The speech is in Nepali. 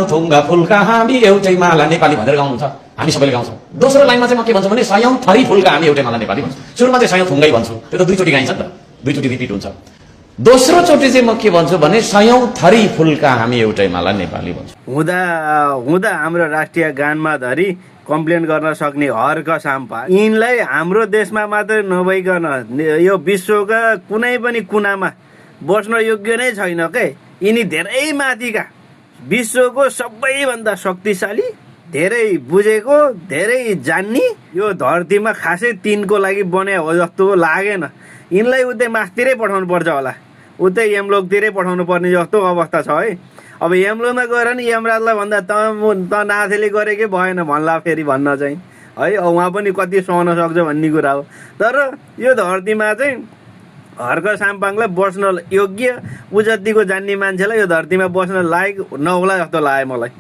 थुङ्गा फुलका हामी एउटै माला नेपाली भनेर गाउनुहुन्छ हामी सबैले गाउँछौँ। दोस्रो लाइनमा चाहिँ म के भन्छु भने सयौं थरी फुलका हामी एउटै माला नेपाली भन्छु। सुरुमा चाहिँ सयौं थुङ्गै भन्छु, त्यो त दुईचोटि गाइन्छ नि त, दुईचोटि रिपिट हुन्छ। दोस्रो चोटि चाहिँ म के भन्छु भने सयौं थरी फुलका हामी एउटै माला नेपाली भन्छु। हुँदा हुँदा हाम्रो राष्ट्रिय गानमा धरि कम्प्लेन गर्न सक्ने हर्क साम्पा यिनलाई हाम्रो देशमा मात्रै नभइकन यो विश्वका कुनै पनि कुनामा बस्न योग्य नै छैन के। यिनी धेरै माथिका विश्वको सबैभन्दा शक्तिशाली, धेरै बुझेको, धेरै जान्ने, यो धरतीमा खासै तिनको लागि बने हो जस्तो लागेन। यिनलाई उतै मासतिरै पठाउनु पर्छ होला, उतै यमलोकतिरै पठाउनु पर्ने जस्तो अवस्था छ है। अब यमलोकमा गएर नि यमराजलाई भन्दा त नाथेले गरेकै भएन भन्ला फेरि भन्न चाहिँ है, उहाँ पनि कति सहन सक्छ भन्ने कुरा हो। तर यो धरतीमा चाहिँ हर्क साम्पाङलाई बस्न योग्य, उ जतिको जान्ने मान्छेलाई यो धरतीमा बस्न लायक नहोला जस्तो लाग्यो मलाई।